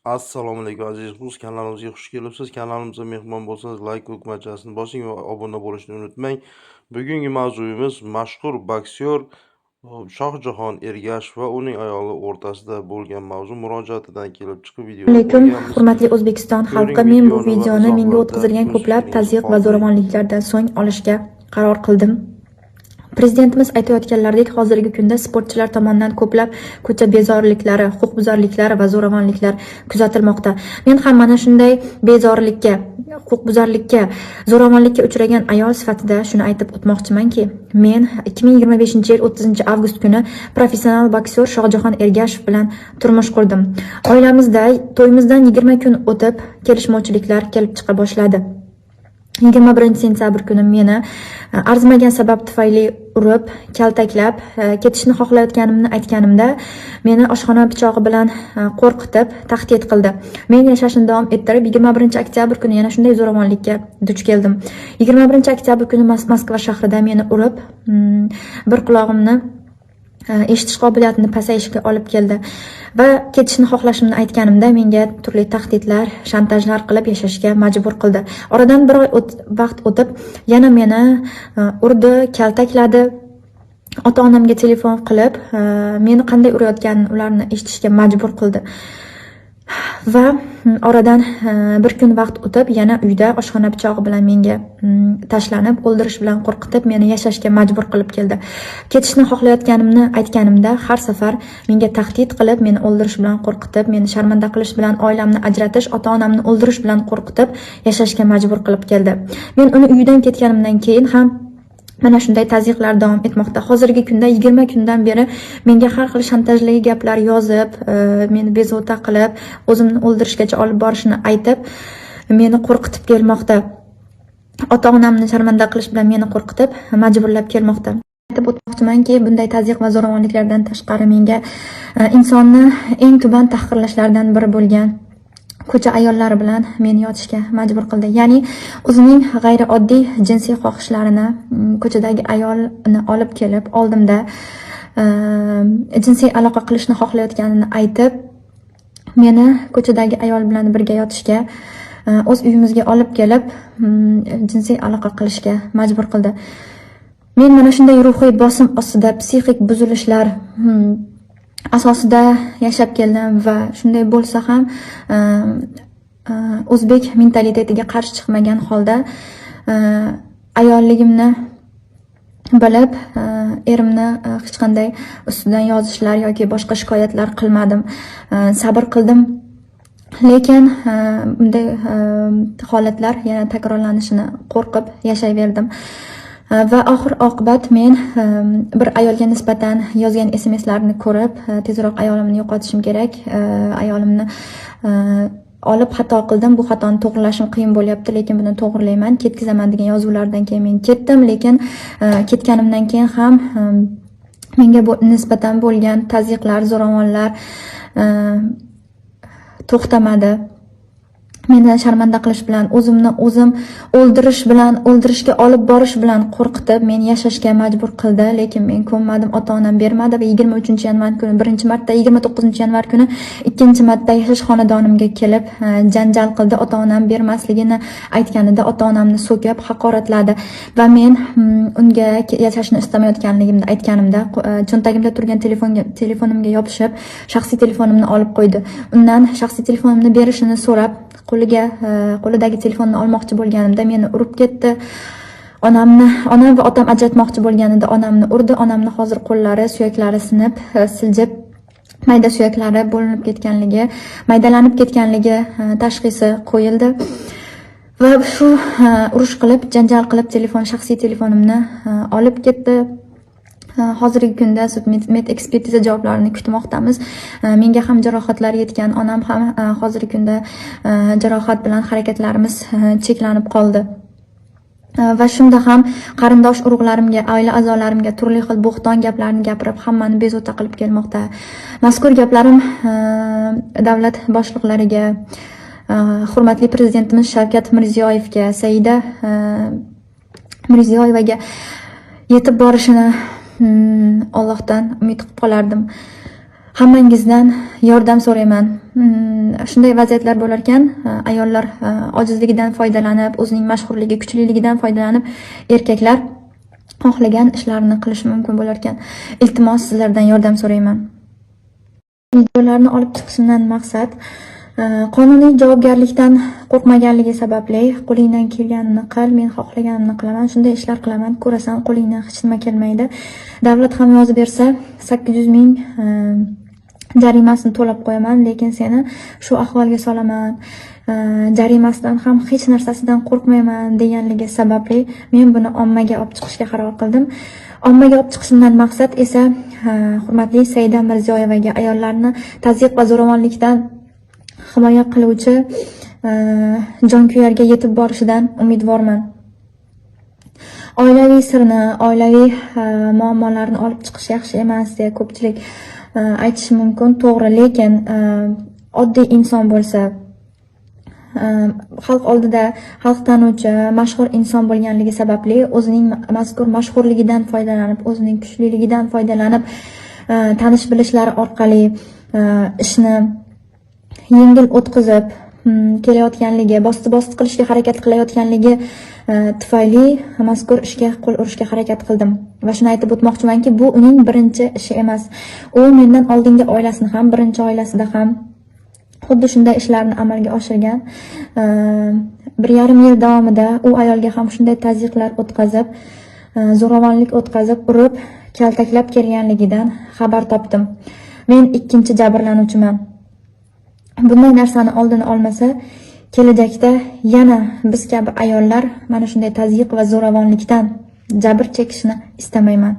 Assalomu alaykum, aziz do'st, kanalimizga xush kelibsiz. Kanalimizga mehmon bo'lsangiz, layk tugmachasini bosing va obuna bo'lishni unutmang. Bugungi mavzuyimiz mashhur boksyor Shohjahon Ergashev va uning ayoli o'rtasida bo'lgan mavzu murojaatidan kelib chiqib video Alaykum, qo'yganmiz. Hurmatli O'zbekiston Ko'ring xalqi, men bu videoni va videoni menga izohlarda o'tkazilgan o'z ko'plab fikringizni tazyiq va qoldiring. zo'ravonliklardan so'ng olishga qaror qildim. Prezidentimiz aytayotganlaridek, hozirgi kunda sportchilar tomonidan ko'plab ko'cha bezorliklari, huquqbuzarliklari va zo'ravonliklar kuzatilmoqda. Men ham mana shunday bezorilikka, huquqbuzarlikka, zo'ravonlikka uchragan ayol sifatida shuni aytib o'tmoqchimanki, men 2025-yil 30 avgust kuni professional boksyor Shohjahon Ergashev bilan turmush qurdim. Oilamizda to'yimizdan 20 kun o'tib kelishmovchiliklar kelib chiqa boshladi. 21 sentyabr kuni meni arzimagan sabab tufayli urib, kaltaklab, ketishni xohlayotganimni aytganimda, meni oshxona pichog'i bilan qo'rqitib, tahdid qildi. Men yashashni davom ettirib, 21 oktyabr kuni yana shunday zo'ravonlikka duch keldim. 21 oktyabr kuni Moskva shahrida meni urib, bir qulog'imni eshitish qobiliyatini pasayishiga olib keldi va ketishni xohlashimni aytganimda menga turli tahdidlar, shantajlar qilib yashashga majbur qildi. Oradan bir oy vaqt o'tib, yana meni urdi, kaltakladi. Ota onamga telefon qilib, meni qanday urayotganini ularni eshitishga majbur qildi. Va oradan bir kun vaqt o'tib, yana uyda oshxona pichog'i bilan menga tashlanib, o'ldirish bilan qo'rqitib, meni yashashga majbur qilib keldi. Ketishni xohlayotganimni aytganimda har safar menga tahdid qilib, meni o'ldirish bilan qo'rqitib, meni sharmanda qilish bilan, oilamni ajratish, ota onamni o'ldirish bilan qo'rqitib yashashga majbur qilib keldi. Men uni uyidan ketganimdan keyin ham mana shunday tazyiqlar davom etmoqda. Hozirgi kunda 20 kundan beri menga har xil shantajli gaplar yozib, meni bezovta qilib, o'zimni o'ldirishgacha olib borishini aytib, meni qo'rqitib kelmoqda. Ota onamni sharmanda qilish bilan meni qo'rqitib, majburlab kelmoqda. Aytib o'tmoqchimanki, bunday tazyiq va zo'ravonliklardan tashqari menga insonni eng tuban tahqirlashlardan biri bo'lgan ko'cha ayollari bilan meni yotishga majbur qildi. Ya'ni o'zining g'ayrioddiy jinsiy xohishlarini ko'chadagi ayolni olib kelib, oldimda jinsiy aloqa qilishni xohlayotganini aytib, meni ko'chadagi ayol bilan birga yotishga, o'z uyimizga olib kelib, jinsiy aloqa qilishga majbur qildi. Men mana shunday ruhiy bosim ostida, psixik buzilishlar asosida yashab keldim va shunday bo'lsa ham o'zbek mentalitetiga qarshi chiqmagan holda ayolligimni bilib, erimni hech qanday ustidan yozishlar yoki boshqa shikoyatlar qilmadim. Sabr qildim. Lekin bunday holatlar yana takrorlanishini qo'rqib yashayverdim. Va oxir oqibat men bir ayolga nisbatan yozgan SMSlarni ko'rib, tezroq ayolimni yo'qotishim kerak, ayolimni olib xato qildim, bu xatoni to'g'rilashim qiyin bo'lyapti, lekin buni to'g'rilayman, ketkizaman degan yozuvlardan keyin men ketdim, lekin ketganimdan keyin ham menga nisbatan bo'lgan tazyiqlar, zo'ravonlar to'xtamadi. Meni sharmanda qilish bilan, o'zimni o'zim o'ldirish bilan, o'ldirishga olib borish bilan qo'rqitib, meni yashashga majbur qildi, lekin men ko'nmadim, ota onam bermadi va 23 yanvar kuni birinchi marta, 29 yanvar kuni ikkinchi marta yashash xonadonimga kelib janjal qildi. Ota onam bermasligini aytganida ota onamni so'kib, haqoratladi va men unga yashashni istamayotganligimni aytganimda cho'ntagimda turgan telefonimga yopishib, shaxsiy telefonimni olib qo'ydi. Undan shaxsiy telefonimni berishini so'rab, qo'lidagi telefonni olmoqchi bo'lganimda meni urib ketdi. Onam va otam ajratmoqchi bo'lganida onamni urdi. Onamni hozir qo'llari, suyaklari sinib, siljib, mayda suyaklari bo'linib ketganligi, maydalanib ketganligi tashxisi qo'yildi. Va shu urush qilib, janjal qilib, shaxsiy telefonimni olib ketdi. Hozirgi kunda sud med ekspertiza javoblarini kutmoqdamiz. Menga ham jarohatlar yetgan, onam ham hozirgi kunda jarohat bilan harakatlarimiz cheklanib qoldi. Va shunda ham qarindosh urug'larimga, oila a'zolarimga turli xil bo'xton gaplarni gapirib, hammani bezovta qilib kelmoqda. Mazkur gaplarim davlat boshliqlariga, hurmatli prezidentimiz Shavkat Mirziyoyevga, Saida Mirziyoyevaga yetib borishini Allohdan umid qilib qolardim. Hammangizdan yordam so'rayman. Shunday vaziyatlar bo'larkan, ayollar ojizligidan foydalanib, o'zining mashhurligi, kuchliligidan foydalanib, erkaklar xohlagan ishlarini qilishi mumkin bo'larkan. Iltimos, sizlardan yordam so'rayman. Videolarni olib chiqishimdan maqsad qonuniy javobgarlikdan qo'rqmaganligi sababli qo'lingdan kelganini qil, men xohlaganimni qilaman, shunday ishlar qilaman, ko'rasan, qo'lingdan hech nima kelmaydi. Davlat ham yozib bersa, 800 ming jarimasini to'lab qo'yaman, lekin seni shu ahvolga solaman. Jarimasidan ham, hech narsasidan qo'rqmayman deganligi sababli men buni ommaga olib chiqishga qaror qildim. Ommaga olib chiqishimdan maqsad esa hurmatli Saida Mirziyoyevaga, ayollarni tazyiq va zo'ravonlikdan himoya qiluvchi jonkuyarga yetib borishidan umidvorman. Oilaviy sirni, oilaviy muammolarni olib chiqish yaxshi emas deya ko'pchilik aytishi mumkin, to'g'ri, lekin oddiy inson bo'lsa, xalq oldida xalq tanuvchi mashhur inson bo'lganligi sababli o'zining mazkur mashhurligidan foydalanib, o'zining kuchliligidan foydalanib, tanish bilishlari orqali ishni yengil o'tkazib kelayotganligi, bosti bosti qilishga harakat qilayotganligi tufayli mazkur ishga qo'l urishga harakat qildim. Va shuni aytib o'tmoqchimanki, bu uning birinchi ishi emas. U mendan oldingi oilasini ham, birinchi oilasida ham xuddi shunday ishlarni amalga oshirgan. 1,5 yil davomida u ayolga ham shunday tazyiqlar o'tkazib, zo'ravonlik o'tkazib, urib, kaltaklab kelganligidan xabar topdim. Men ikkinchi jabrlanuvchiman. Bunday narsani oldini olmasa, kelajakda yana biz kabi ayollar mana shunday tazyiq va zo'ravonlikdan jabr chekishini istamayman.